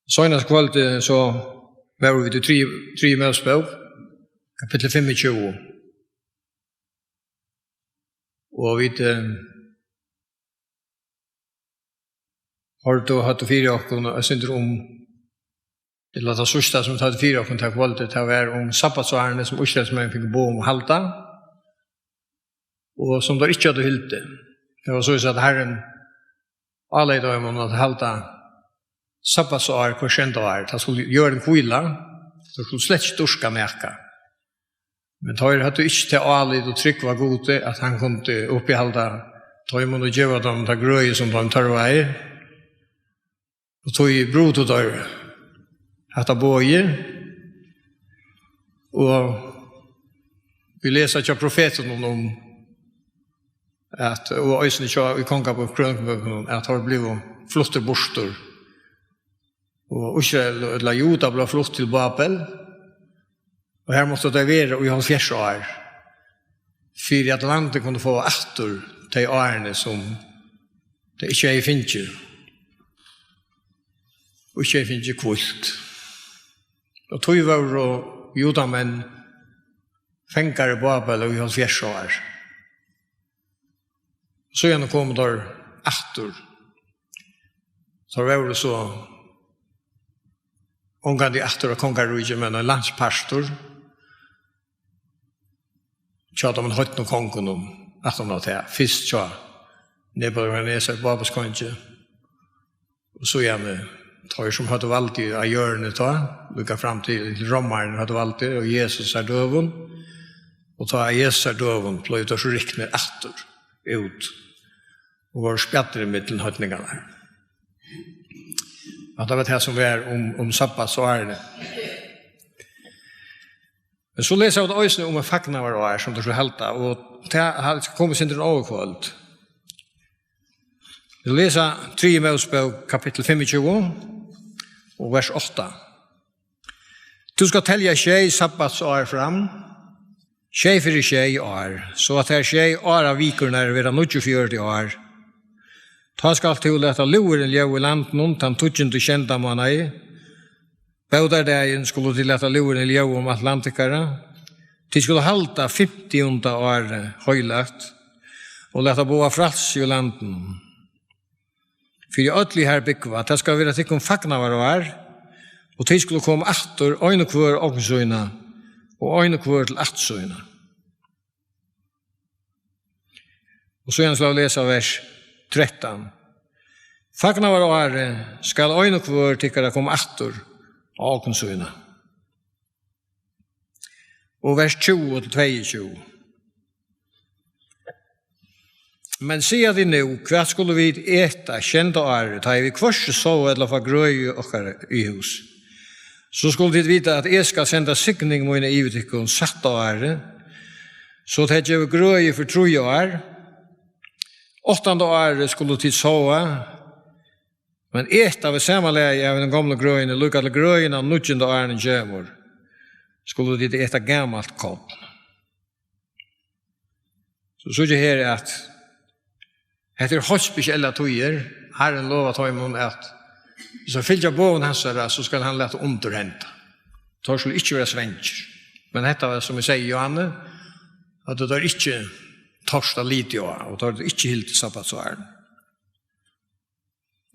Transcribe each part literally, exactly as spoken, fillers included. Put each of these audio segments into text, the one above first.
Seinasta kvøldið so vóru vit í triðju, triðju Mósebók, kapittul fimmogtjúgu. Og vit, eh, hoyrdu og høvdu fyri okkum eitt sindur um, ella tað síðsta sum vit høvdu fyri okkum tað kvøldið, tað var um sabbatsárini sum Ísraelsmenn fingu boð um at halda, og sum teir ikki høvdu hildið. Tað var soleiðis, at Harrin áleyt teimum at halda sabbatsár hvørt sjeynda ár. Tá skuldi jørðin hvíla, teir skuldu slett ikki dýrka nakað. Men teir høvdu ikki tað álit og trúgv á Gudi, at hann kundi uppihalda teimum og geva teimum tað grøði, sum teir tørvaðu. Og tí brutu teir hetta boðið, og vit lesa hjá profetunum um at, og eisini hjá, í Kongabók, Krønikubókunum, at teir blivu fluttir burtur. Og Ísrael, ella Juda, bleiv flutt til Babel. Og her máttu tey vera í hálvfjerðs ár, fyri at landið kundi fáa aftur tey árini, sum tey ikki hevði fingið, og ikki hevði fingið hvílt. Og tí vóru judamenn fangar í Babel í hálvfjerðs ár. Síðan komu teir aftur. Teir vóru so ongantíð aftur á kongaríki, men ein landspartur hjá teimum heidnu kongunum aftan á tað. Fyrst hjá Nebukadnesar, Babels kongi, og síðani teir, sum høvdu valdið á jørðini tá, líka fram til, til Rómarnir høvdu valdið, og Jesusar døgum, og tá á Jesusar døgum bleiv teir so ryknir aftur út og vóru spjaddrir millum heidningarnar. Og tað var tað, sum var um, um sabbatsárini. Men so lesa vit eisini um eitt fagnaðarár, sum teir skulu halda, og tað skal koma sindur inn á í kvøld. Vit lesa triðju Mósebók, kapittul fimmogtjúgu, og vers átta. Tú skalt telja sjey sabbatsár fram, sjey fyri sjey ár, so at tær sjey áravikurnar verða níggjuogfjøruti ár. Tá skalt tú lata lúðurin ljóða í landinum tann tíggjunda í sjeynda mánaði. Bótardagin skulu tit lata lúðurin ljóða um alt land tykkara. Tit skulu halda fimtiunda árið heilagt og lata boða frælsi í landinum. Fyri øll, ið har búgva, tað skal vera tykkum fagnaðarár, og tit skulu koma aftur, ein og hvør á ogn sína, og ein og hvør til ætt sína. Og síðan skal eg lesa vers trettan. Fagnaðarárið skal ein og hvør tykkara koma aftur á ogn sína. Og vers tjúgu til tveyogtjúgu. Men siga tit nú: Hvat skulu vit eta sjeynda árið, tá ið vit hvørki sova ella fáa grøði okkara í hús? So skulu tit vita, at eg skal senda signing mína yvir tykkum sætta árið, so tað gevur grøði fyri trý ár. Áttanda árið skulu tit sova, men eta við sama lagi av hinum gomlu grøðini, líka til grøðin av níggjunda árinum kemur, skulu tit eta gamalt korn. So síggja her, at hetta er heilt spesiellar tíðir. Harrin lovar teimum, at viss teir fylgja boðum hansara, so skal hann lata undur henda. Teir skulu ikki vera svangir. Men hetta var, sum eg sigi, Jóhannes, at teir ikki tókst at lita á, og teir ikki hildu sabbatsárini.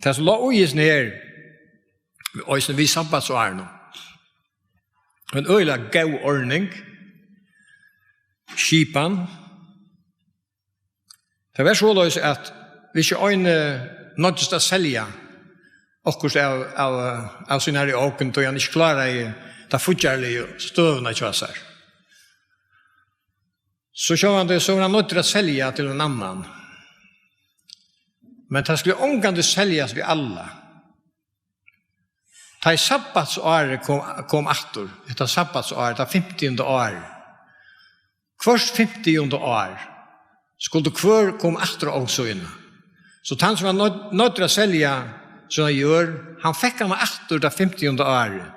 Tað sum lá í hesum her, eisini við sabbatsárinum, ein øgiliga góð ordning, skipan. Tað var soleiðis, at hvis ein, eh, noyddist at selja okkurt av, av, av sínari ogn, tí hann ikki kláraði ta fíggjarligu støðuna hjá sær, so sjálvandi, so var hann noyddur at selja til ein annan. Men tað skuldi ongantíð seljast við alla. Tá ið sabbatsárið kom, kom aftur, hetta sabbatsár, tað fimtiunda ár, hvørt fimtiunda ár, skuldi hvør koma aftur á ogn sína. So tann, sum var noydd-, noyddur at selja sína jørð, hann fekk hana aftur tað fimtiunda árið.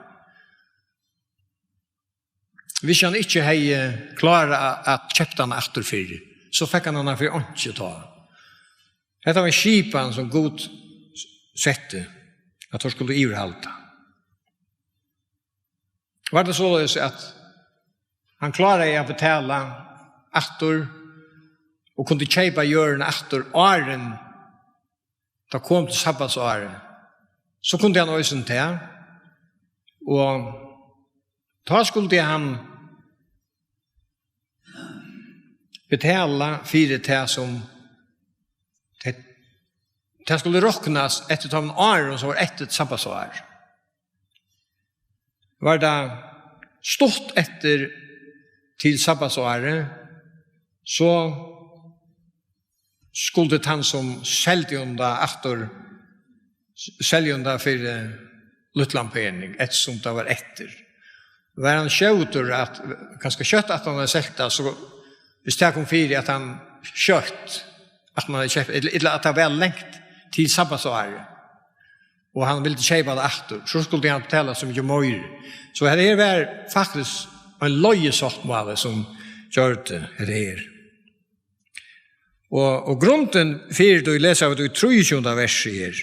Hvis hann ikki hevði klárað at keypt hana aftur fyrr, so fekk hann hana fyri einki tá. Hetta var ein skipan, sum Gud setti, at teir skuldu yvirhalda. var tað soleiðis, at hann kláraði at betala aftur og kundi keypa jørðina aftur, áðrenn tað kom til sabbatsárið, so kundi hann eisini tað, og tá skuldi hann betala fyri tað, sum tað, tað skuldi roknast eftir teimum árum, sum var eftir sabbatsár. Var tað stutt eftir til sabbatsárið, so skuldi tann, sum seldi honum tað aftur, s-, selja honum tað fyri lítlan pening, eftirsum tað var eftir. Var hann skjótur at, kanska skjótt at hann hevði selt tað, so viss tað kom fyri, at hann skjótt, at hann hevði keypt, ella, ella at tað var langt til sabbatsárið, og hann vildi keypa tað aftur, so skuldi hann betala so mikið meir. So hetta her var faktiskt ein leigusáttmáli, sum gjørdi hetta her. Og, og grundin fyri tí lesa vit í trýogtjúgunda versi her.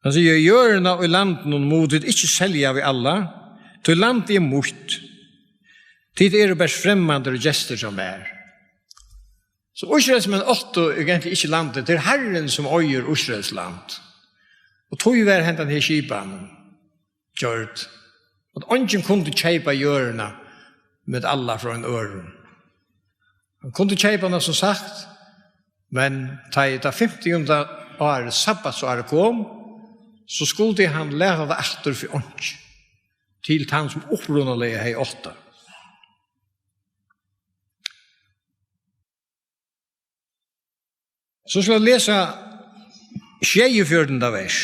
Hann sigur: "Jørðina í landinum mugu tit ikki selja við alla, tí landið er mítt. Tit eru bert fremmandir og gestir hjá mær." So Ísraelsmenn áttu eigentliga ikki landið, tað er Harrin, sum eigur Ísraels land. Og tí var hendan her skipan gjørd, at eingin kundi keypa jørðina við alla frá ein øðrum. Hann kundi keypa hana, sum sagt, men tá ið tað fimtiunda árið, sabbatsárið, kom, so skuldi hann lata tað aftur fyri einki til tann, sum upprunaliga hevði átt tað. So skal eg lesa sjeyogfjørutinda vers.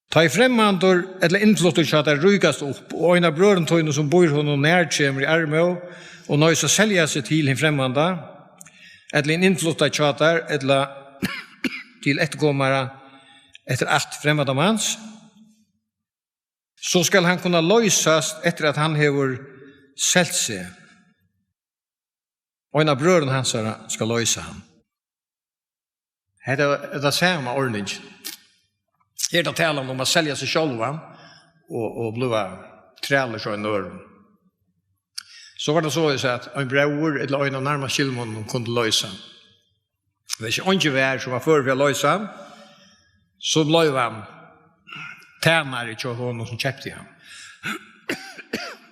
Tá ið fremmandur ella innfluttur hjá tær ríkast upp, og ein av brøðrum tínum, sum býr honum nær, kemur í armóð og noyðist at selja seg til hin fremmanda, ella hin innflutta hjá tær, ella til eftirkomara eftir ætt fremmanda mans, so skal hann kunna loysast eftir at hann hevur selt seg. Ein av brøðrum hansara skal loysa hann. Hetta er tað sama orðningin. Her er tað talan um at selja seg sjálvan og, og blíva trælur hjá einum øðrum. So var tað soleiðis, at ein bróðir ella ein av nærmastu skyldmonnunum kundi loysa hann. Hvis ikki eingin var, sum var førur fyri at loysa hann, so bleiv hann tænari hjá honum, sum keypti hann.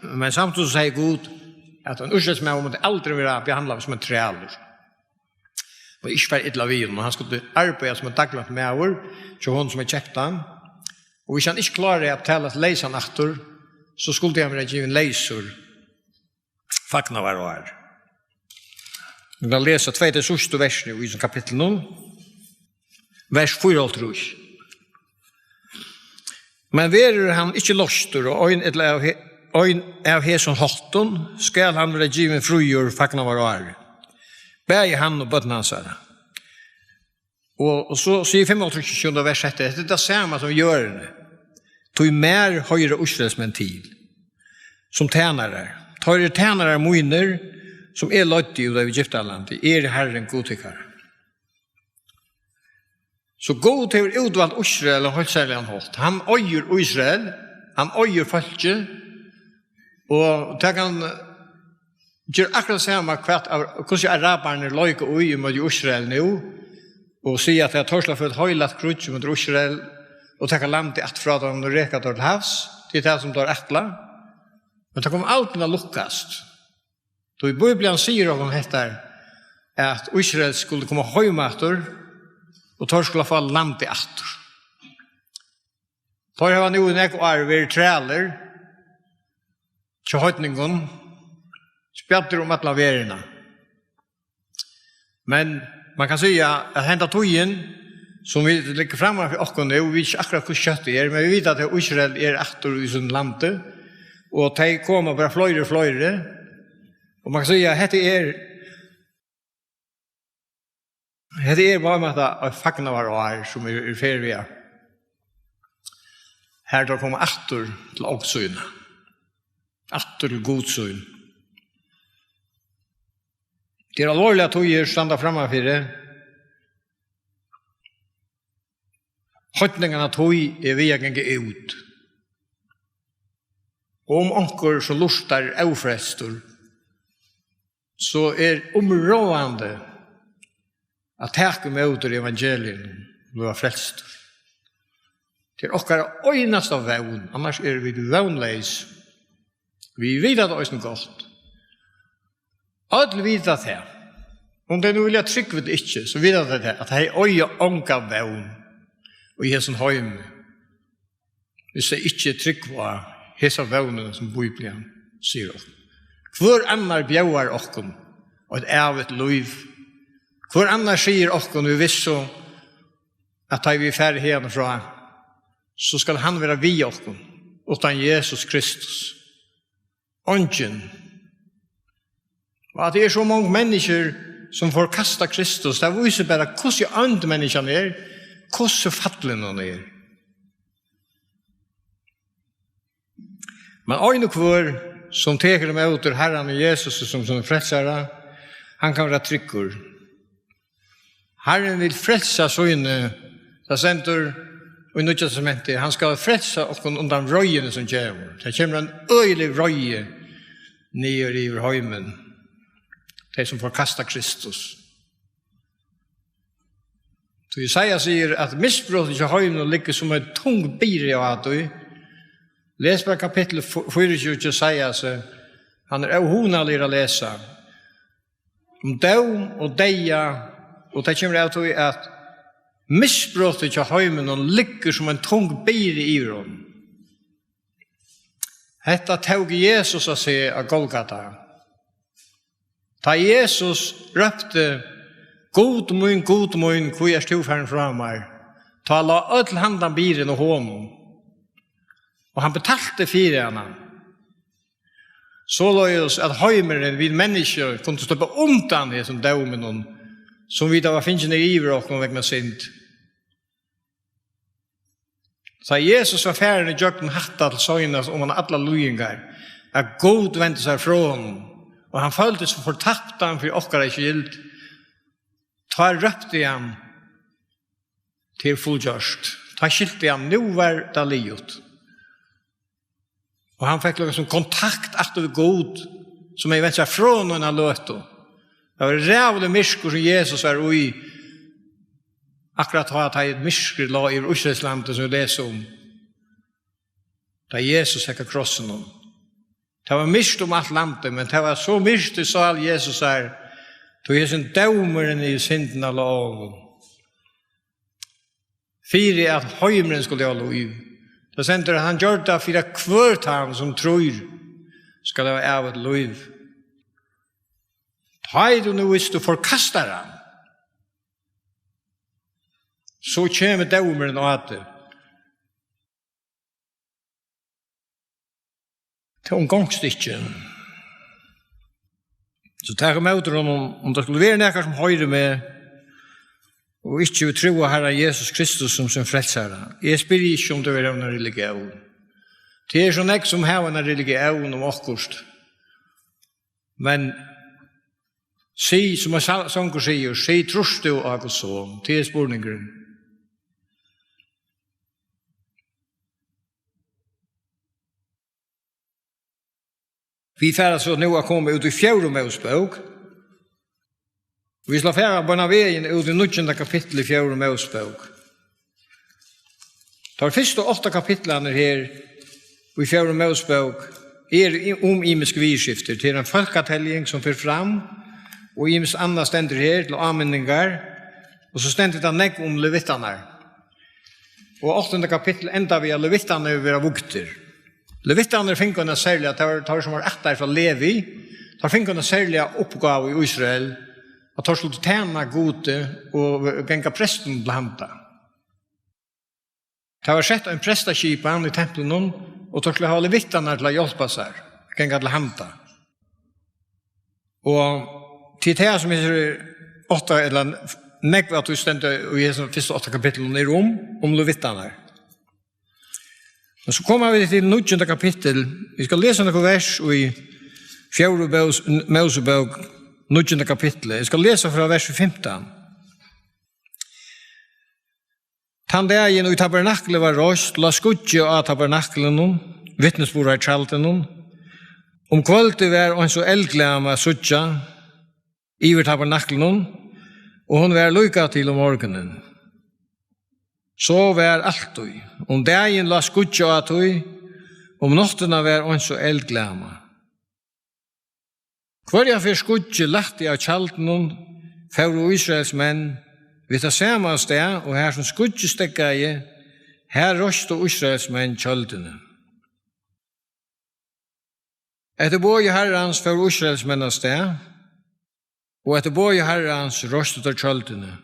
Men samstundis segði Gud, at ein Ísraelsmaður mátti aldrin vera behandlaður sum ein trælur. Og ikki fara illa við honum. Hann skuldi arbeiða sum ein daglønt maður hjá honum, sum hevði keypt hann. Og hvis hann ikki kláraði at betala seg leysan aftur, so skuldi hann vera givin leysur fagnaðarár. Vit kunnu lesa tvey tey síðstu versini í hesum kapitlinum. Vers fýraoghálvtrýss. Men verður hann ikki loystur á ein ella av he-, ein av hesum háttum, skal hann vera givin fríur fagnaðarár, bæði hann og børn hansara. Og, og so sigur fimmoghálvtrýss, sjeynda vers, hetta, hetta er tað sama sum jørðini. Tí mær hoyra Ísraelsmenn til sum tænarar. Teir eru tænarar mínir, sum eg leiddi út av Egyptalandi. Eg eri Harrin, Gud tykkara. So Gud hevur útvalt Ísrael á heilt serligan hátt. Hann eigur Ísrael, hann eigur fólkið, og tað kann ger akkurát sama hvat av, hvussu arabarnir leika í, í móti Ísrael nú, og siga, at teir skulu fáa eitt heilagt kríggj móti Ísrael, og taka landið aftur frá teimum og reka teir til havs, tað er tað, sum teir ætla. Men tað kemur aldrin at lukkast. Tí Bíblian sigur okkum hetta, at Ísrael skuldi koma heim aftur, og teir skulu fáa landið aftur. Teir hava nú í nógv ár verið trælir hjá heidningum, spjaddir um alla verðina. Men man kann siga, at henda tíðin, sum vit liggur framman fyri okkum nú, vit vita ikki akkurát, hvussu skjótt tað er, men vit vita, at Ísrael er aftur í sínum landi, og tey koma bara fleiri og fleiri. Og man kann siga, at hetta er Hetta er bara um at eitt fagnaðarár, sum er, er ferð við, har teir koma aftur til ogn sína, aftur til Gud sín. Tað eru alvorligar tíðir standa frammanfyri. Heidningarnar tíð er við at ganga út. Og um onkur sum lurtar er ófrelstur, so er umráðandi at taka ímóti evangelium og blíva frelstur. Tað er okkara einasta vón, annars eru vit vónleys. Vit vita tað eisini gott. Øll vita tað. Um tey nú vilja trúgva tað ikki, so vita tey tað, at tey eiga onga vón í hesum heimi, hvis tey ikki trúgva á hesa vónina, sum Bíblian sigur okkum. Hvør annar bjóðar okkum eitt ævigt lív? Hvør annar sigur okkum við vissu, at tá vit fara hiðani frá, so skal hann vera við okkum, uttan Jesus Kristus? Eingin. Og at tað er so mong menniskjur, sum forkasta Kristus, tað vísir bara, hvussu ónd menniskjan er, hvussu fallin hon er. Men ein og hvør, sum tekur ímóti Harranum Jesusi sum, sum frelsara, hann kann vera tryggur. Harrin vil frelsa síni, tað stendur í Nýggja Testamenti, hann skal frelsa okkum undan reiðini, sum kemur. Tað kemur ein øgilig reiði niður yvir heimin, tey sum forkasta Kristus. So Jesaja sigur, at misbrotið hjá heiminum liggur sum ein tung byrði á tí. Les bara kapittul f-, fýraogtjúgu Jesaja, so hann er óhugnaligur at lesa. Um dóm og deyða, og tað kemur av tí, at misbrotið hjá heiminum liggur sum ein tung byrði yvir honum. Hetta tók Jesus á seg á Golgata. Tá Jesus rópti: "Gud mín, Gud mín, hví ert tú farin frá mær?", tá lá øll handan byrðin á honum. Og hann betalti fyri hana. Soleiðis at heimurin, vit menniskju, kundu sleppa undan hesum dóminum, sum vit hava fingið yvir okkum vegna synd. Tá Jesus var farin ígjøgnum hatta til seinast um hann allar líðingar, at Gud vendi sær frá honum, og hann føldi seg fortaptan fyri okkara skyld, tá rópti hann: "Tað er fullgjørt." Tá skilti hann, nú var tað liðugt. Og hann fekk líka sum kontakt aftur við Gud, sum hevði vent sær frá honum eina løtu. Tað var ræðuligt myrkur, sum Jesus var í, akkurát tá, tá ið myrkrið lá yvir Ísraelslandið, sum vit lesa um, tá Jesus hekk á krossinum. Tað var myrkt um alt landið, men tað var so myrkt í sál Jesusar, tí hesin dómurin yvir syndina lá á honum, fyri at heimurin skuldi hava lív. Tað stendur, at hann gjørdi tað fyri, at hvør tann sum trýr skal hava ævigt lív. Tá ið tú nú, viss tú forkastar hann, so kemur dómurin á teg. Tað umgongst ikki. So tak ímóti honum, um tað skuldi verið nakar sum hoyrir meg, og ikki hevur trúð á Harran Jesus Kristus sum sín frelsara. Eg spyrji ikki, um tað verður eina religión. Tað er so nógv sum hava eina religión um okkurt. Men sig, sum ein sa-, sangur sigur, sig, trýrt tú á Guds Son? Tað er spurningurin. Vit fara so nú at koma út í fjórðu Mósebók. Vit skulu fara beinan vegin út í níggjunda kapittul í fjórðu Mósebók. Teir fyrstu átta kapitlarnir her í fjórðu Mósebók eru í, um ymisk viðurskifti. Tað er ein fólkateljing, sum fer fram, og ymiskt annað stendur her til áminningar, og so stendur tað nógv um levitarnar. Og áttanda kapittul endar við, at levitarnir verða vígdir. Levitarnir fingu eina serliga, teir, teir sum vóru ættaðir frá Levi, teir fingu eina serliga uppgávu í Ísrael, at teir skuldu tæna Gudi og ganga prestum til handa. Tað var sett ein prestaskipan í templinum, og teir skuldu hava levitarnar til at hjálpa sær, ganga til handa. Og til tað, sum hesir átta, ella nógv av tí stendur í hesum fyrstu átta kapitlunum, er um, um levitarnar. Men so koma vit til níggjunda kapittul. Vit skulu lesa nøkur vers í fjórðu Mós-, Mósebók, níggjunda kapittul. Eg skal lesa frá versi fimtan. Tann dagin, ið tabernaklið var reist, lá skýggið á tabernaklinum, vitnisburðartjaldinum. Um kvøldið var eins og eldglæma at síggja yvir tabernaklinum, og hon var líka til um morgunin. So var altíð. Um dagin lá skýggið á tí, um náttina var eins og eldglæma. Hvørja ferð skýggið lætti av tjaldinum, fóru Ísraelsmenn við tað sama av stað, og har sum skýggið steðgaði, har reistu Ísraelsmenn tjøldini. Eftir boði Harrans fóru Ísraelsmenn av stað, og eftir boði Harrans reistu teir tjøldini.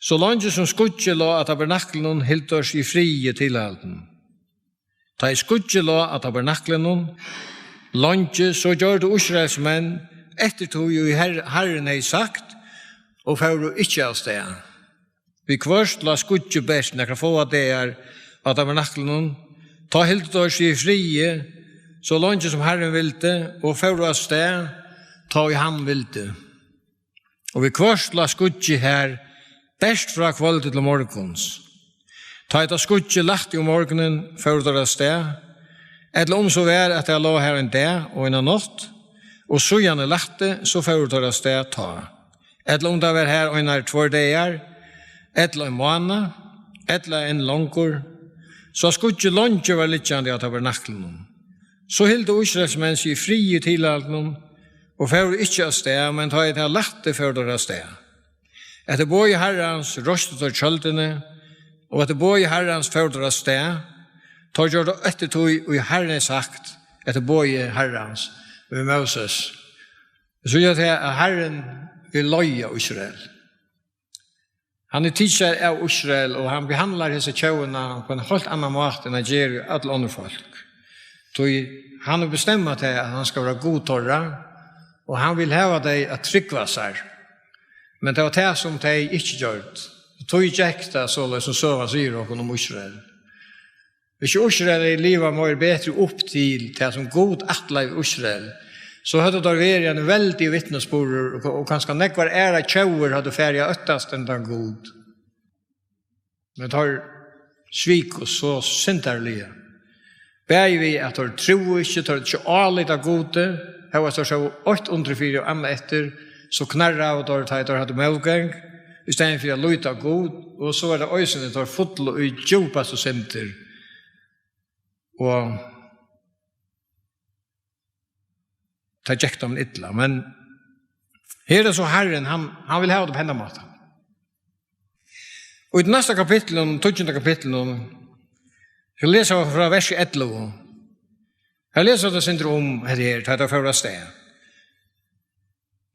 So leingi sum skýggið lá á tabernaklinum, hildu teir seg í friði tilhaldin. Tá ið skýggið lá á tabernaklinum leingi, so gjørdu Ísraelsmenn eftir tí, ið Har-, Harrin hevði sagt, og fóru ikki av stað. Viðhvørt lá skýggið bert nakrar fáar dagar á tabernaklinum. Tá hildu teir seg í friði, so leingi sum Harrin vildi, og fóru av stað, tá ið hann vildi. Og viðhvørt lá skýggið har bert frá kvøldi til morguns. Tá ið tað skýggið lætti um morgunin, fóru teir av stað, ella um so var, at tað lá har ein dag og eina nátt, og síðani lætti, so fóru teir av stað tá. Ella um tað var har einar tveir dagar, ella ein mánað, ella enn longur, so skýggið leingi var liggjandi á tabernaklinum. So hildu Ísraelsmenn seg í friði í tilhaldinum og fóru ikki av stað, men tá ið tað lætti, fóru teir av stað. Eftir boði Harrans reistu teir tjøldini, og eftir boði Harrans fóru teir av stað. Teir gjørdu eftir tí, ið Harrin hevði sagt, eftir boði Harrans við Móses. Vit síggja tað, at Harrin vil leiða Ísrael. Hann er tikið sær av Ísrael, og hann behandlar hesa tjóðina á ein heilt annan máta enn hann ger við øll onnur fólk. Tí hann hevur bestemmað tey, at hann skal vera Gud teirra, og hann vil hava tey at trúgva sær. Men tað var tað, sum tey ikki gjørdu. Og tí gekk tað soleiðis, sum søgan sigur okkum um Ísrael. Hvis Ísrael hevði livað meir betri upp til tað, sum Gud ætlaði við Ísrael, so høvdu teir verið ein veldig vitnisburður, og, og kanska nógvar aðrar tjóðir høvdu farið at óttast enn tann Gud. Men teir sviku so syndarliga. Bæði við, at teir trúðu ikki, teir høvdu ikki álit á Gudi, hóast teir sóu eitt undur fyri og annað eftir, so knarraðu teir, tá ið teir høvdu mótgang, í staðin fyri at líta á Gud, og so var tað eisini, teir fullu í djúpastu syndir. Og tað gekk teimum illa, men her er so Harrin, hann, hann vil hava tað upp á hendan mátan. Og í tí næsta kapitlinum, tíggjunda kapitlinum, skal eg lesa frá versi ellivu. Her lesa vit eitt sindur um hetta her, tá teir fóru av stað.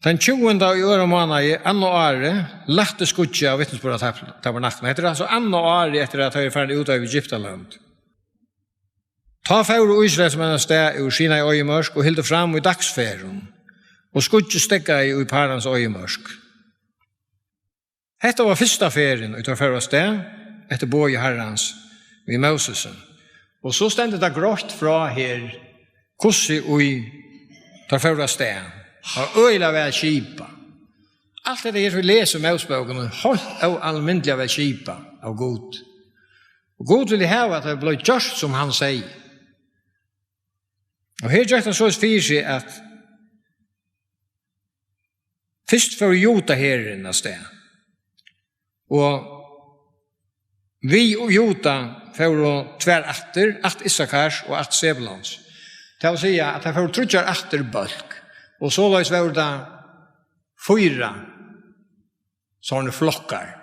Tann tjúgunda í øðrum mánaði, annað árið, lætti skýggið av vitnisburðartabernaklinum. Hetta er altso annað árið eftir at teir eru farin út av Egyptaland. Tá fóru Ísraelsmenn av stað úr Sinai oyðimørk og hildu fram í dagsferðum, og skýggið steðgaði í Parans oyðimørk. Hetta var fyrsta ferðin, ið teir fóru av stað eftir boði Harrans við Mósesi. Og so stendur tað greitt frá her, hvussu ið teir fóru av stað. Og øgiliga væl skipað. Alt hetta her, sum vit lesa í Mósebókini, heilt óalmindiliga væl skipað av Gud. Og Gud vildi hava, at tað bleiv gjørt, sum hann segði. Og her gekk tað soleiðis fyri seg, at fyrst fór Juda herurin av stað. Og við Juda fóru tvær ættir, ætt Issakars og ætt Sebulons. Tað vil siga, at tað fóru tríggjar ættir í bólk, og soleiðis vóru tað fýra sovorðnir flokkar,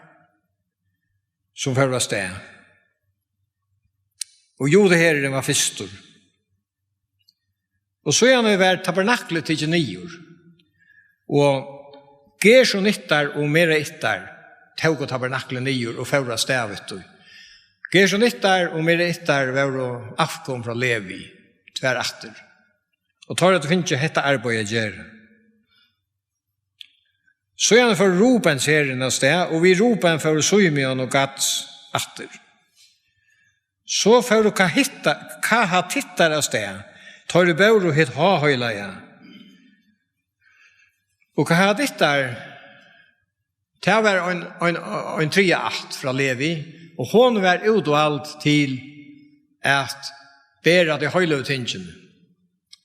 sum fóru av stað. Og Juda herurin var fyrstur. Og síðani var tabernaklið tikið niður, og Gersonittar og Meraritar tóku tabernaklið niður og fóru av stað við tí. Gersonittar og Meraritar vóru avkom frá Levi, tvær ættir. Og teir høvdu fingið hetta arbeiðið at gera. Síðani fór Rubens herurin av stað, og við Ruben fóru Simeon og Gads ættir. So fóru Kahitta-, Kahatittar av stað, teir ið bóru hitt háheilaga. Og Kahatittar, tað var ein, ein, ein triðja ætt frá Levi, og hon var útvald til at bera tey heiløgu tingini,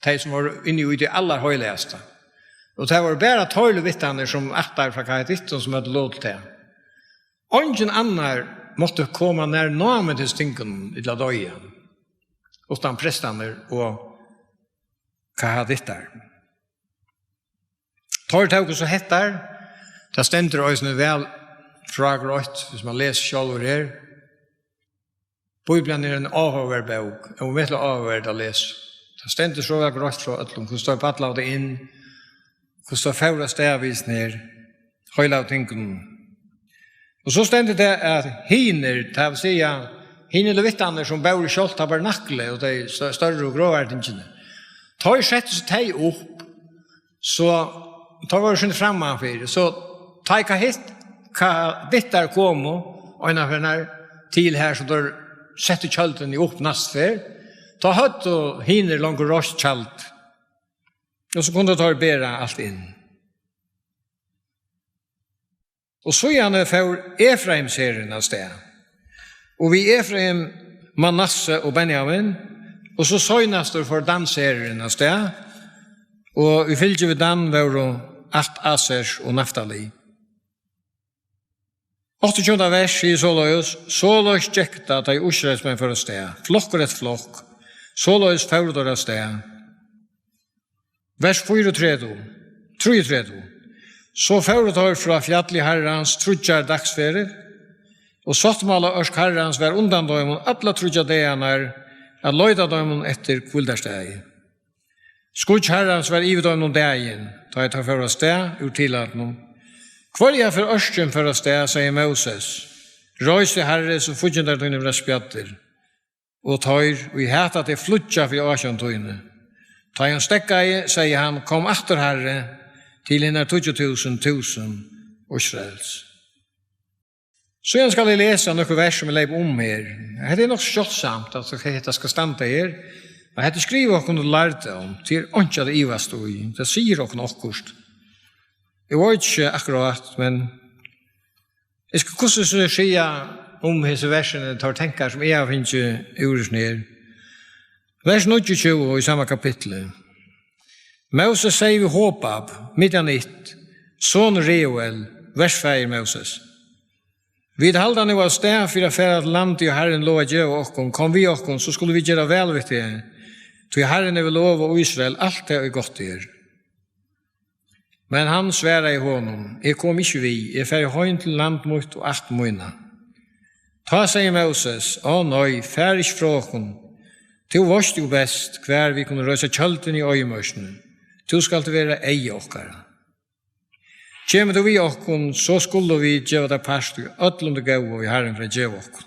tey sum vóru inni í tí allarheilagasta. Og tað vóru bara teir levitarnir, sum ættaðu frá kahatittum, sum høvdu lov til tað. Eingin annar mátti koma nær námint hesum tingunum ella doyða, uttan prestarnir og kahatittar. Teir tóku so hettar, tað stendur eisini væl frágreitt, hvis man lesur sjálvur her. Bíblian er ein áhugaverd bók, ómetaliga áhugaverd at lesa. Tað stendur so væl greitt frá øllum, hvussu teir ballaðu tað inn, hvussu teir fóru avstað við hesum her heilagu tingunum. Og so stendur tað, at hinir, tað vil siga, hinir levitarnir, sum bóru sjálvt tabernakli og tey stø-, størru og grovari tingini, teir settu so tey upp, so teir vóru sindur frammanfyri. So tá ið kahitt-, kahatittar komu einaferð til har, sum teir settu tjøldini upp næstu ferð, tá høvdu hinir longu reist tjald. Og so kundu teir bera alt inn. Og síðani fór Efraimsherurin av stað. Og við Efraim, Manasse og Benjamin, og so seinastur fór Dansherurin av stað, og í fylgi við Dan vóru ætt Asers og Naftali. Áttaogtjúgunda vers sigur soleiðis: Soleiðis gekk tað, tá ið Ísraelsmenn fóru av stað, flokkur eftir flokk, soleiðis fóru teir av stað. Vers fýraogtretivu, trýogtretivu. So fóru teir frá fjalli Harrans tríggjar dagsferðir, og sáttmálaørk Harrans var undan teimum allar tríggjar dagarnar at leita teimum eftir hvíldarstaði. Skýggj Harrans var yvir teimum um dagin, tá ið teir fóru av stað úr tilætnum. Hvørja ferð ørkin fór av stað, segði Móses: Reis teg, Harri, so fíggindar tínir verða spjaddir. Og teir, ið hata teg, flýggja fyri ásjón tíni. Tá ið hon steðgaði, segði hann: Kom aftur, Harri, til hinar tíggju túsund túsund Ísraels. Síðan skal eg lesa nøkur vers, sum eg leyp um her. Hetta er nokk sjáldsamt, at hetta skal standa her. Men hetta er skrivað okkum til lærdóm, tað er einki at ivast í. Tað sigur okkum okkurt. Eg veit ikki akkurát, men eg skal hvussu so siga um hesi versini, teir tankar, sum eg havi fingið úr hesum her. Vers níggjuogtjúgu í sama kapitli. Móses segði við Hobab, Midjanitt, son Reuel, verfaðir Móses: Vit halda nú av stað fyri at fara til landið, ið Harrin lovaði at geva okkum. Kom við okkum, so skulu vit gera væl við teg, tí Harrin hevur lovað Ísrael alt tað, ið gott er. Men hann svaraði honum: Eg komi ikki við, eg fari heim til land mítt og ætt mína. Tá segði Móses: Á nei, far ikki frá okkum. Tú veitst jú best, hvar vit kunnu reisa tjøldini í oyðimørkini. Tú skalt vera eyga okkara. Kemur tú við okkum, so skulu vit geva tær part í øllum tí góða, ið Harrin fer at geva okkum.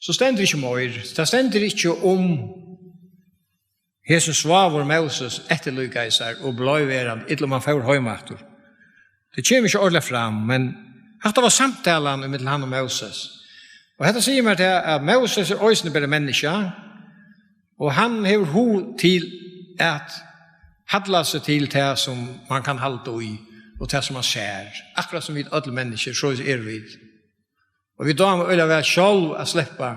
So stendur ikki meir. Tað stendur ikki um hesin svávur Móses eftirlíkaði sær og bleiv verandi, ella um hann fór heim aftur. Tað kemur ikki ordiliga fram, men hatta var samtalan ímillum hann og Móses. Og hetta sigur mær tað, at Móses er eisini bara menniskja, og hann hevur hug til at halla seg til tað, sum hann kann halda í, og tað, sum hann sær, akkurát sum vit øll menniskju, soleiðis eru vit. Og vit dámar øgiliga væl sjálv at sleppa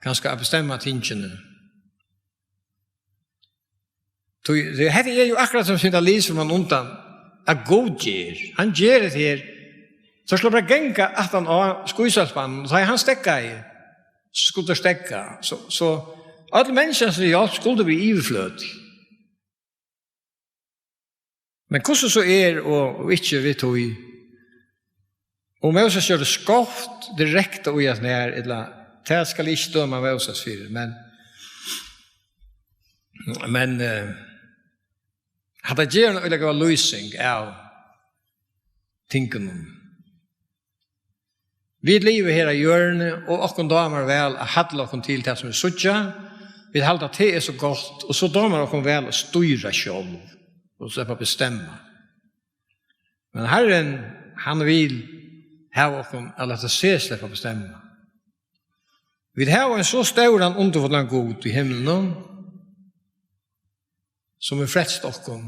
kanska at bestemma tingini. Tí, tí hetta er jú akkurát sum sum tað lýsir mann undan, at Gud ger. Hann ger hetta her. So skulu bara ganga aftan á skísaspannin, og tá ið hann steðgaði, so skuldu teir steðga. So, so øll menniskjans hjálp skuldi verið yvirflødig. Men hvussu so er og, og ikki við tí, og Móses gjørdi skjótt direkta í at nær, ella, tað skal eg ikki døma Móses fyri, men, men, eh, hatta ger ein øgiliga góða lýsing av tingunum. Vit liva her á jørðini, og okkum dámar væl at halla okkum til tað, sum vit síggja. Vit halda, tað er so gott, og so dámar okkum væl at stýra sjálv og sleppa at bestemma. Men Harrin, hann vil hava okkum at lata seg sleppa at bestemma. Vit hava ein so stóran, undurfullan Gud í himlinum, sum hevur frelst okkum,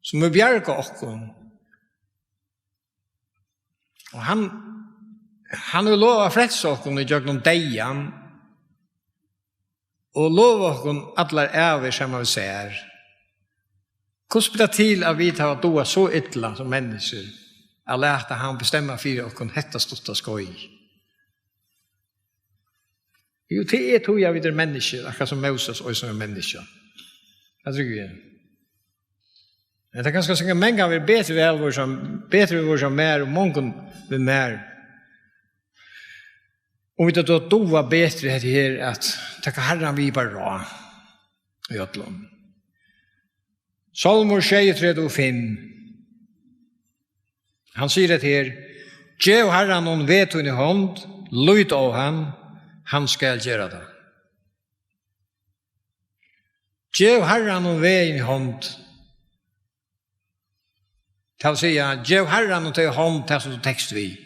sum hevur bjargað okkum. Og hann, hann hevur lovað at frelsa okkum ígjøgnum deyðan. og lova okkum allar ævir saman við sær. Hvussu ber tað til, at vit hava dugað so illa sum menniskjur at lata hann bestemma fyri okkum hetta stutta skeið? Jú, tað er tí, at vit eru menniskjur, akkurát sum Moses eisini var menniskja. Tað trúgvi eg. Men tað er kanska sikkurt mangan verið betri við, vóru sum, betri við vóru sum mær og mongum við mær. Um vit høvdu dugað betri hetta her, at taka Harran við bara ráð í øllum. Sálmur sjeyogtretivu fimm. Hann sigur hetta her: Gev Harranum veg tín í hond, lít á hann, hann skal gera tað. Gev Harranum vegin í hond. Tað vil siga, gev Harranum tað í hond, tað sum tú tekst við.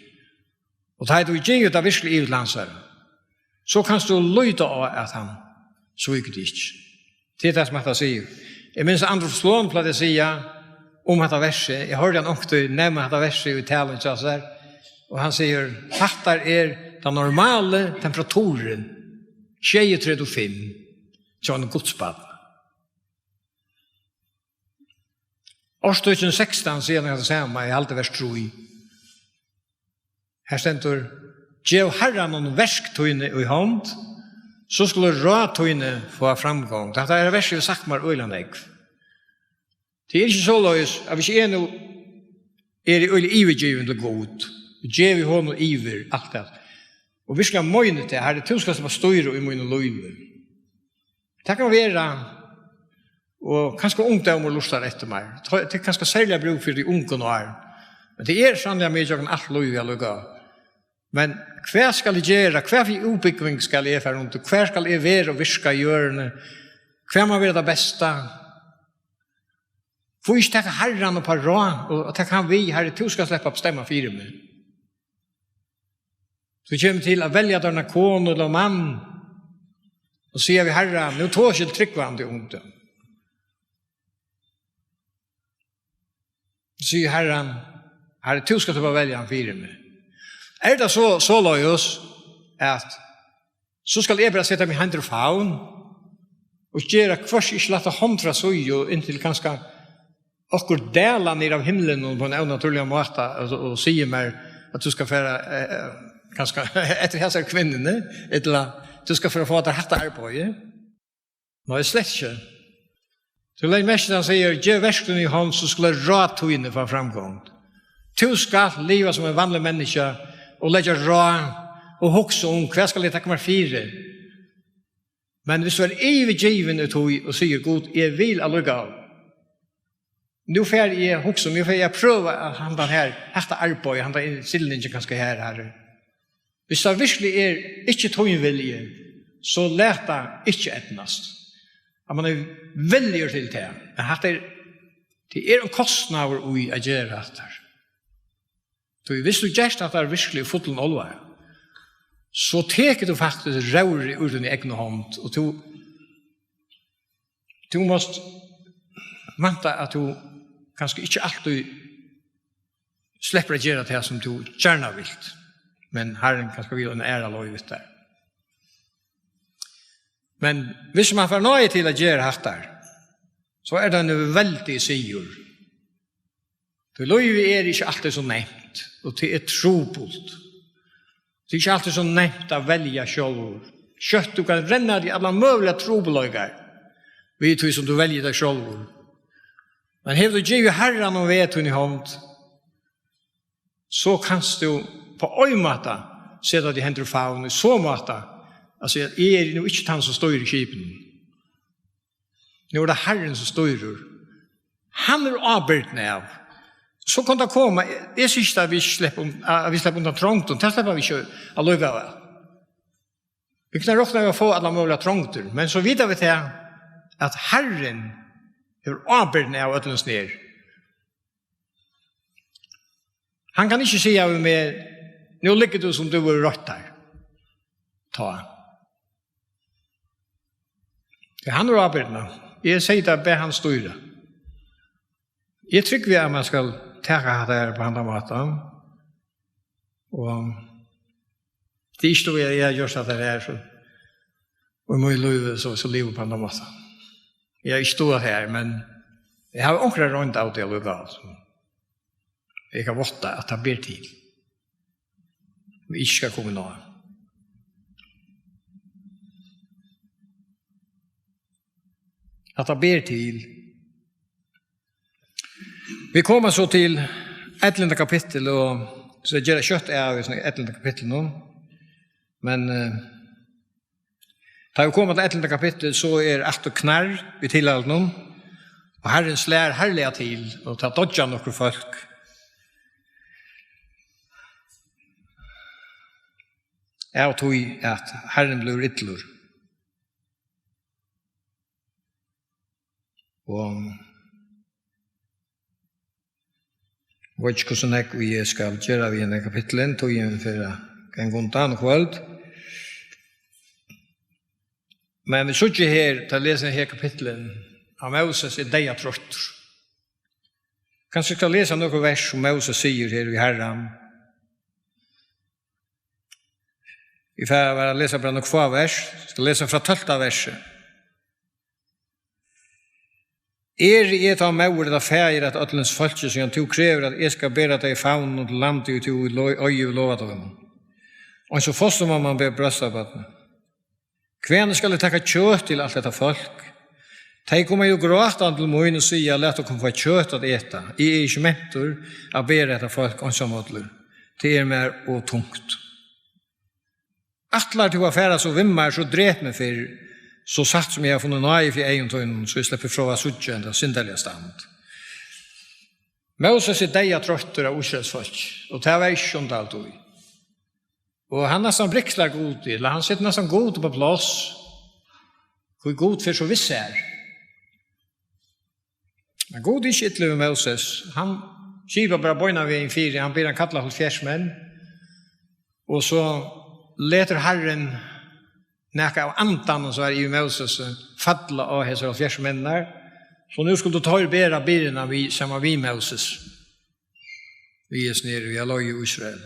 Og tá ið tú gevur tað virkuliga yvir til hansara, so kanst tú líta á, at hann svíkur teg ikki. Tað er tað, sum hetta sigur. Eg minnist, Andreas Sloan plagdi at siga um hetta versið, eg hoyrdi hann onkuntíð nevna hetta versið í talum hjá sær, og hann sigur: Hatta er tann normali temperaturin, sjeyogtretivu fimm, hjá einum gudsbarni. Orðtøkin sekstan sigur hann tað sama, eg haldi vers trý. Her stendur: Gev Harranum verk tíni í hond, so skulu ráð tíni fáa framgongd. Hatta er versið, hevur sagt mær øgiliga nógv. Tað er ikki soleiðis, at hvis eg nú eri øgiliga yvirgivin til Gud, og gevi honum yvir alt tað, og virkuliga meini tað: Harri, tú skalt sleppa at stýra í mínum lívi. Tað kann vera, og kanska ungdómur lurtar eftir mær. Tað er kanska serliga brúk fyri tí ungu nú. Men tað er sanniliga meg gjøgnum alt lívið allíkavæl. Men hvat skal eg gera? Hvat fyri útbúgving skal eg fara undir? Hvar skal eg vera og virka í jørðini? Hvat man vera tað besta? Hví ikki taka Harran upp á ráð og taka hann við: Harri, tú skalt sleppa at bestemma fyri meg? Tú kemur til at velja tær eina konu ella mann og siga við Harran: Nú tosi eg til trúgvandi ungdóm. Sigur Harran: Harri, tú skalt bara velja hann fyri meg. Er tað so, soleiðis, at so skal eg bara seta meg í hendur og favn og gera hvørt ikki lata hond frá síðu, inntil kanska okkurt dalar niður av himlinum á ein ónatúrligan máta og, og sigur mær, at tú skal fara, eh, eh, kanska eftir hasari kvinnuni, ella tú skal fara at fáa tær hatta arbeiðið? Nei, slett ikki. Tú legði merki til, hann sigur: Gev verk tíni í hond, so skulu ráð tíni fáa framgongd. Tú skalt liva sum ein vanlig menniskja og leggja ráð og hugsa um: Hvat skal eg taka mær fyri? Men hvis tú ert yvirgivin í tí og sigur: Gud, eg vil allíkavæl, nú fari eg at hugsa, nú fari eg at prøva at handan her, hetta arbeiðið, handan stillingin kanska her, Harri. Hvis tað virkuliga er ikki tín vilji, so lat tað ikki eydnast. At man er villigur til tað. Men hatta er, tað er ein kostnaður í at gera hatta. Tí hvis tú gert hatta virkuliga í fullum álvara, so tekur tú faktiskt róðrið úr tíni egnu hond, og tú, tú mást vænta, at tú kanska ikki altíð sleppur at gera tað, sum tú gjarna vilt, men Harrin kanska vil eina aðra leið við tær. Men hvis man fær náði til at gera hatta, so er tað ein veldigur sigur. Tí lívið er ikki altíð so nemt, og tað er trupult. Tað er ikki altíð so nemt at velja sjálvur. Skjótt tú kanst renna teg í allar møguligar trupulleikar við tí, sum tú velur tær sjálvur. Men hevur tú givið Harranum veg tín í hond, so kanst tú á ein máta seta teg í hendur og favn, í so máta at siga: Eg eri nú ikki tann, sum stýrir skipinum. Nú er tað Harrin, sum stýrir. Hann hevur ábyrgdina av. So kann tað koma, eg, eg sigi ikki, at vit sleppa un-, at vit sleppa undan trongdum, tað sleppa vit ikki allíkavæl. Vit kunnu rokna við at fáa allar møguligar trongdir, men so vita vit tað, at Harrin hevur ábyrgdina av øllum sum er. Hann kann ikki siga við meg: Nú liggur tú, sum tú verður royttur. Tá. Tí hann hevur ábyrgdina. Eg sigi tað, ber hann stýra. Eg trúgvi, at man skal taka hatta her á handan mátan. Og tað er ikki, at eg havi gjørt hatta her, so. Og í mínum lívi, so, so liva eg á ein annan máta. Eg havi ikki dugað tað her, men eg havi onkra roynd av tí allíkavæl. Eg kann vátta, at tað ber til. Vit ikki skal koma inn á. At tað ber til. Vit koma so til ellivta kapittul, og so gera skjótt av í ellivta kapitlinum. Men, eh, tá vit koma til ellivta kapittul, so er aftur knarr í tilhaldinum, og Harrin slær harðliga til, og tað doyggja nøkur fólk. Av tí at Harrin blívur illur. Og eg veit ikki, hvussu nógv eg skal gera við henda kapittulin, tíðin fer at ganga undan í kvøld. Men vit síggja her, tá eg lesi hetta kapittulin, at Móses er deyðatroyttur. Kanska eg skal lesa nøkur vers, sum Móses sigur her við Harran. Eg fari at lesa bara nøkur fá vers. Eg skal lesa frá tólvta versi. Eri eg tá móðir ella faðir at øllum fólki, síðan tú krevur, at eg skal bera tey í favninum til landið, ið tú í lo-, eiði vil lova teimum? Eins og fosturmamman ber bróstabarnið. Hvaðani skal eg taka kjøt til alt hetta fólk? Tey koma jú grátandi til mín og siga: Lat okkum fáa kjøt at eta. Eg eri ikki mentur at bera hetta fólk einsamallur. Tað er mær ov tungt. Ætlar tú at fara so við mær, so drep meg fyrr, so satt sum eg havi funnið náði fyri eygum tínum, so eg sleppi frá at síggja henda syndarliga stand. Móses er deyðatroyttur av Ísraelsfólki, og tað var ikki skjótt alt í. Og hann næstan brikslar Gud, ella hann setur næstan Gud upp á pláss. Hví Gud fer so við sær. Men Gud er ikki illur við Móses. Hann skipar bara beinanvegin fyri, hann ber hann kalla hálvfjerðs menn. Og so letur Harrin nakað av andanum, sum var yvir Móses, falla á hesar hálvfjerðs menninar. So nú skuldu teir bera byrðina við, saman við Móses. Við hesum her, við at leiða Ísrael.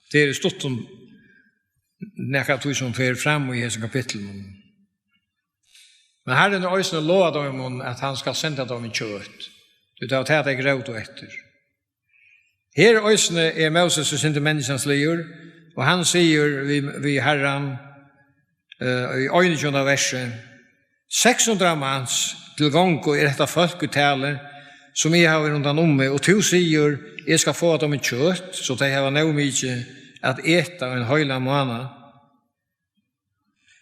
Tað er í stuttum nakað av tí, sum fer fram í hesum kapitlinum. Men Harrin hevur eisini lovað teimum, at hann skal senda teimum kjøt. Tí tað var tað, tey grótu eftir. Her eisini er Móses eitt sindur menniskjansligur, og hann sigur við, við Harran, eh, í einogtjúgunda versi: Seks hundrað mans til gongu er hetta fólk í tali, sum eg havi rundan um meg, og tú sigur: Eg skal fáa teimum kjøt, so tey hava nóg mikið at eta ein heilan mánað.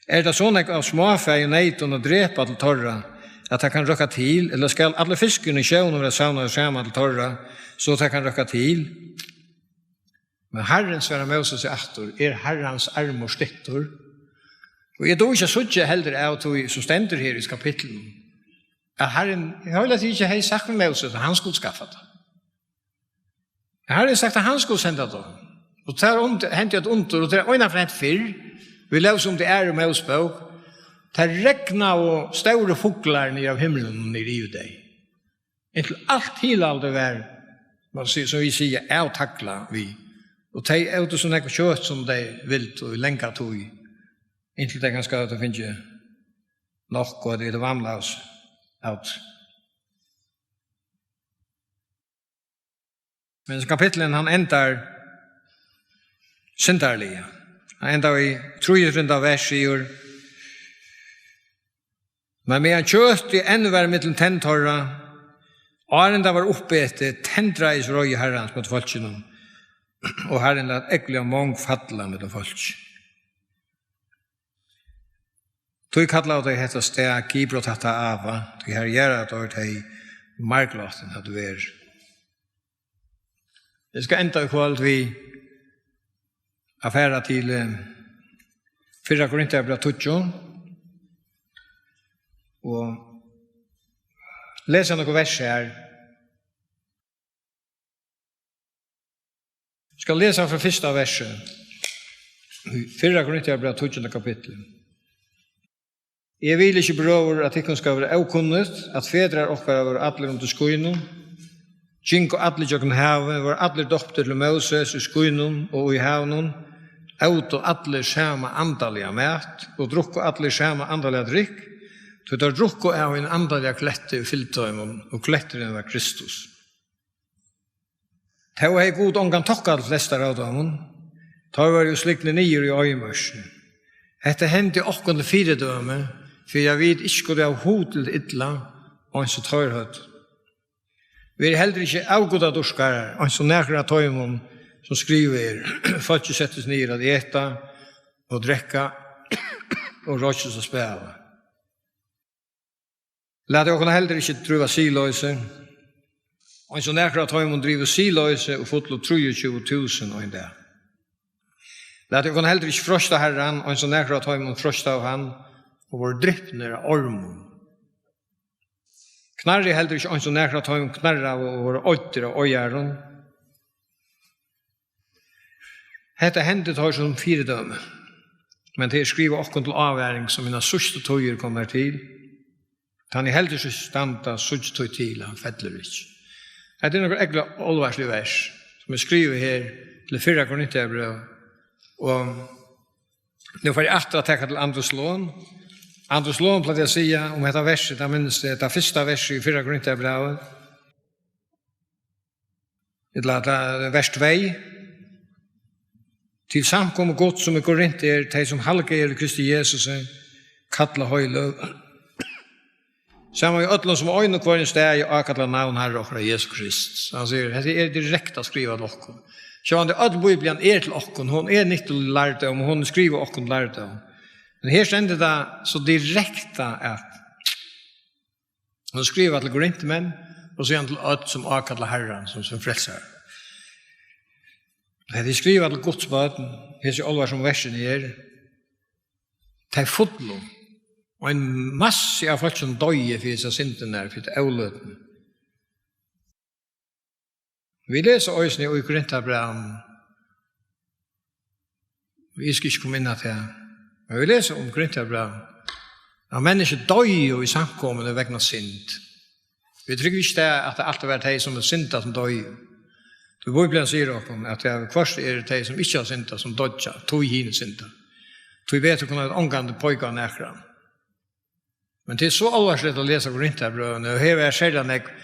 Er tað so nógv av smáfæi og neytum at drepa til teirra, at tað kann røkka til, ella skal allur fiskurin í sjónum verða savnaður saman til teirra, so tað kann røkka til? Men Harrin svarar Mósesi aftur: Er Harrans armur stuttur? Og eg dugi ikki at síggja heldur av tí, sum stendur her í kapitlinum, at Harrin heila tikið hevði sagt við Móses, at hann skuldi skaffa tað. Harrin hevði sagt, at hann skuldi senda tað. Og tað und-, hendi eitt undur, og tað er eina ferð hent fyrr, vit lesa um tað í Aðru Mósebók, tað regnaðu stórir fuglar niður av himlinum niður yvir tey. Inntil alt tilhaldið var, man sigur, sum vit siga, avtaglað við. Og tey ótu so nógv kjøt, sum tey vildu, í langa tíð. Inntil tey kanska høvdu fingið nokk, og tey høvdu vamlað av. Men kapitlurin, hann endar syndarliga. Hann endar í trýogtríati vers, sigur: Men meðan kjøtið enn var millum tenn teirra, áðrenn tað var uppetið, tendraðist reiði Harrans móti fólkinum, og Harrin læt ógvuliga mong falla millum fólkið. Tí kallaðu tey hetta stað Kibrot-Hattaava, tí har jarðaðu teir tey marglátin høvdu verið. Eg skal enda í kvøld við at fara til, eh, fyrra Korintarbræv tíggju og lesa nøkur vers her. Skal lesa frá fyrsta versi í fyrra Korintarbræv, tíggjunda kapitli. Eg vil ikki, brøður, at tykkum skal vera ókunnugt, at fedrar okkara vóru allir undir skýnum, gingu allir gjøgnum havið, vóru allir dóptir til Móses í skýnum og í havinum, Ótu allir sama andaliga mat, og drukku allir sama andaliga drykk, tí teir drukku av einum andaliga kletti, ið fylgdi teimum, og kletturin var Kristus. Tó hevði Gud ongan tokka til flestar av teimum, teir vóru jú slignir niður í oyðimørkini. Hetta hendi okkum til fyridømi, fyri at vit ikki skuldu hava hug til illa, eins og teir høvdu. Verið heldur ikki avgudadýrkarar, eins og nakrir av teimum, sum skrivað er: Fólkið settist niður at eta og drekka og royktist og spæla. Latið okkum heldur ikki drýgva siðloysi, eins og nakrir av teimum drivu siðloysi og fullu trýogtjúgu túsund ein dag. Latið okkum heldur ikki freista Harran, eins og nakrir av teimum freistaðu hann og vóru dripnir av ormum. Knarrið heldur ikki, eins og nakrir av teimum knarraðu og vóru oyddir av oyðarum. Hetta hendi teir sum fyridømi, men tað er skrivað okkum til ávaring, sum hinar síðstu tíðir koma til. Tann ið heldur seg standa, síggi tí til, hann fellur ikki. Hetta er nøkur ógvuliga álvarslig vers, sum er skrivað her til fyrra Korintbræv, og nú fari eg aftur at taka til Andrus Lon. Andrus Lon plagdi at siga um hetta versið, tað minnist eg, tað fyrsta versið í fyrra Korintbrævi, ella tað, vers tvey: Til samkomu Guds, sum í Korint er, tey, sum halgað eru í Kristi Jesusi, kallað heiløg, saman við øllum, sum á einum og hvørjum staði ákalla navn Harra okkara Jesu Krists. Hann sigur, hetta er direkta skrivað til okkum. Sjálvandi øll Bíblian er til okkum, hon er nyttulig lærdóm, og hon er skrivað okkum til lærdóm. Men her stendur tað so direkta, at hon skrivar til korintmenn, og síðan til øll, sum ákalla Harran sum sín frelsara. Hetta er skrivað til Guds børn, hesi álvarsomu versini her. Tey fullu, og ein massi av fólki, sum doyði fyri hesar syndirnar, fyri hetta ólýdnið. Vit lesa eisini í Korintbrævinum, eg skal ikki koma inn á tað, men vit lesa um Korintbrævinum, at menniskju doyðu í samkomuni vegna synd. Vit trúgva ikki tað, at tað altíð var tey, sum hava syndað, sum doyðu. Tí Bíblian sigur okkum, at tað hvørt er tey, sum ikki hava syndað, sum doyggja, tí hini synda. Tí betur kunnu vit ongantíð peika á nakran. Men tað er so álvarsligt at lesa Korintbrævið, og her var serliga nógv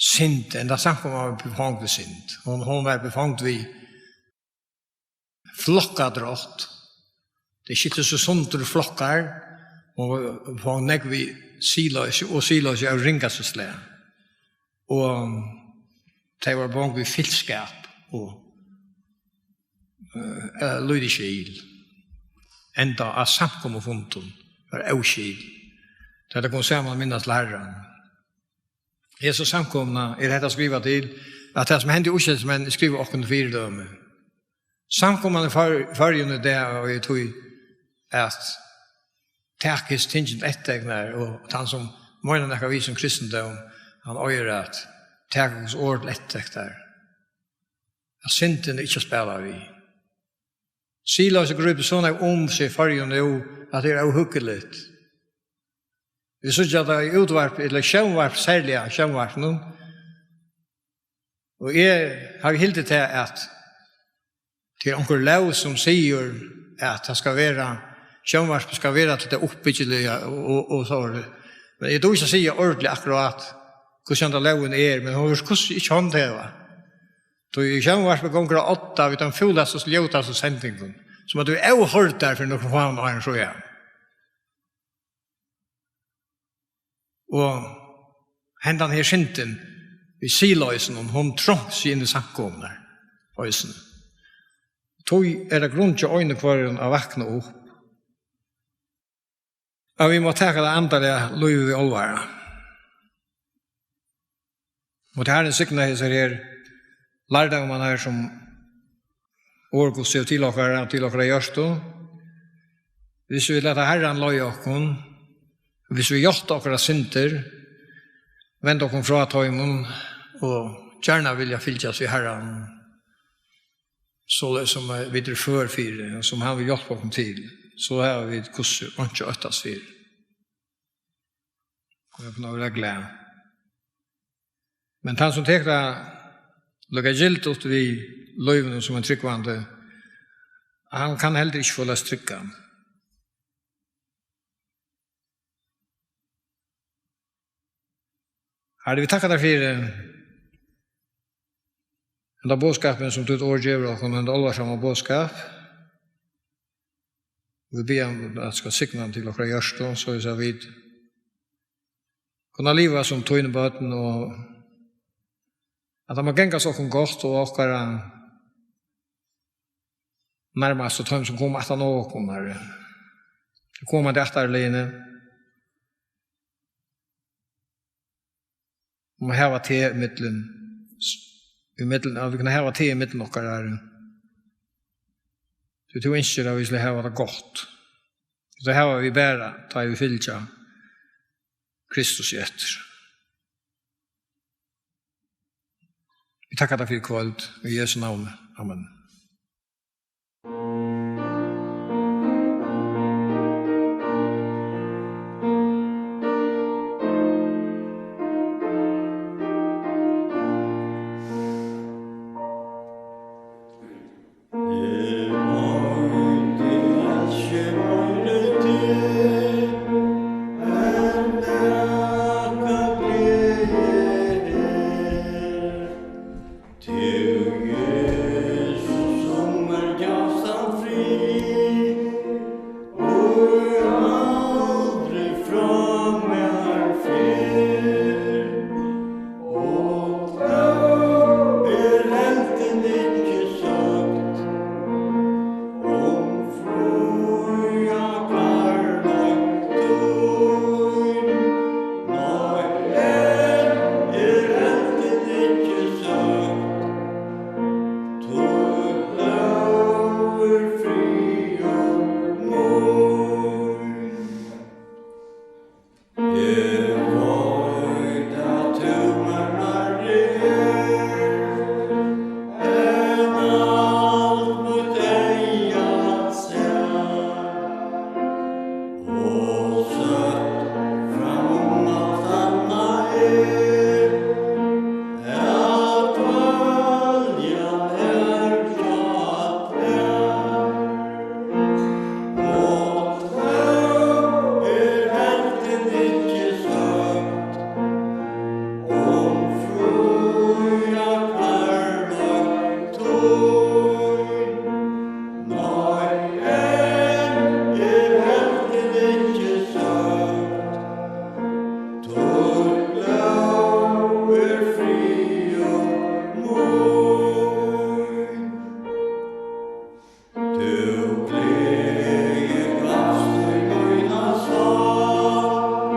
synd, enda samkoman var befongd við synd. Hon, hon var befongd við flokkadrátt. Tey skiltu seg sundur í flokkar, og befongd nógv við siðloysi, og siðloysi av ringasta slag. Og tey vóru befongd við fylliskap og, eh, lítið skil. Enda á samkomufundum var óskil. Tá tey komu saman at minnast til Harran. Hesa samkomuna er hetta skrivað til, at tað, sum hendi Ísraelsmenn, er skrivað okkum til fyridømi. Samkoman í Før-, Føroyum í dag, og eg tí at taka hesi tingini til eftirtektar, og tann, sum meinar nakað við sín kristindóm, hann eigur at taka Guds orð til eftirtektar. At syndin er ikki at spæla við. Siðloysi grípur so nógv um seg í Føroyum nú, at tað er óhuggiligt. Vit síggja tað í útvarp, ella sjónvarp, serliga sjónvarpinum. Og eg havi hildið tað, at tað er onkur lóg, sum sigur, at tað skal vera, sjónvarpið skal vera til tað uppbyggiliga og, og, og so er tað. Men eg dugi ikki at siga ordiliga akkurát, hvussu henda lógin er, men hon verður hvussu ikki handhevað. Tí í sjónvarpið gongur á odda við teimum fúlastu og ljótastu sendingum, sum at tú er óhoyrdur fyri nøkrum fáum árum síðan. Og hendan her syndin við siðloysinum, hon trongt seg inn í samkomurnar eisini. Tí er tað grund hjá einum hvørjum at vakna upp, at vit má taka tað andaliga lívið við álvara. Og tí Harrin signa hesar her lærdómarnar, sum orð Guds er til okkara, til okkara hjørtu. Hvis vit lata Harran leiða okkum, hvis vit játta okkara syndir, venda okkum frá teimum og gjarna vilja fylgjast við Harran, soleiðis sum, eh, vit eru før fyri, og sum hann vil hjálpa okkum til, so hava vit hvussu einki at óttast fyri. Og vit kunnu vera glað. Men tann, sum tekur tað líka gildigt við lívinum sum ein trúgvandi, Hann kann heldur ikki følast tryggan. Harri, vit takka tær fyri henda boðskapin, sum títt orð gevur okkum, henda álvarsama boðskap. Vit biðja um, at tú skalt signa hann til okkara hjørtu, soleiðis at vit kunnu liva sum tíni børn, og at tað má gangast okkum gott og okkara nærmastu, teimum, sum koma aftan á okkum, Harri. Tey komandi ættarliðini. Um at hava teg ímillum, ímillum, at vit kunnu hava teg ímillum okkara, Harri. Tí tú ynskir, at vit skulu hava tað gott. Og tað hava vit bara, tá ið vit fylgja Kristus eftir. Vit takka tær fyri í kvøld, í Jesu navni. Amen. Tú, Jesus, sum mær gavst tann frið, ið aldri frá mær fer, og tó er heldur ikki søkt um fría kærleik tín. Nei, enn er heldur ikki søkt, títt lóð er friður mín. Eg veit, at tú mær nærri ert enn alt mítt eyga sær. Og søtt fram um alt annað er, at dvøljan er hjá tær. Og tó er heldur ikki søkt um fría kærleik tín. Nei, enn er heldur ikki søkt, títt lóð er friður mín. Tú gleði gavst í mína sál,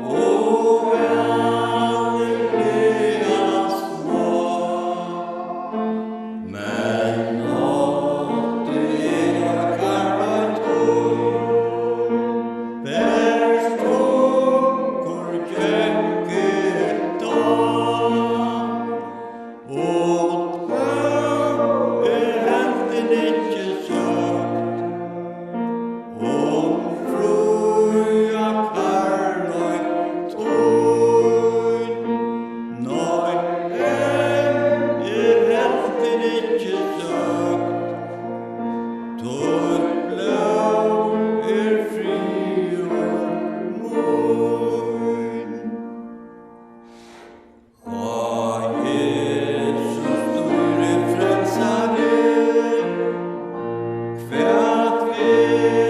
og væl er gleðast má. Men átti eg at kallað tín, bert hungur gekk eg tá. Og tó er heldur ikki søkt um fría kærleik tín. Nei, enn er heldur ikki søkt, títt blóð er friður mín. Á, Jesus, dýri frelsari, hvat vil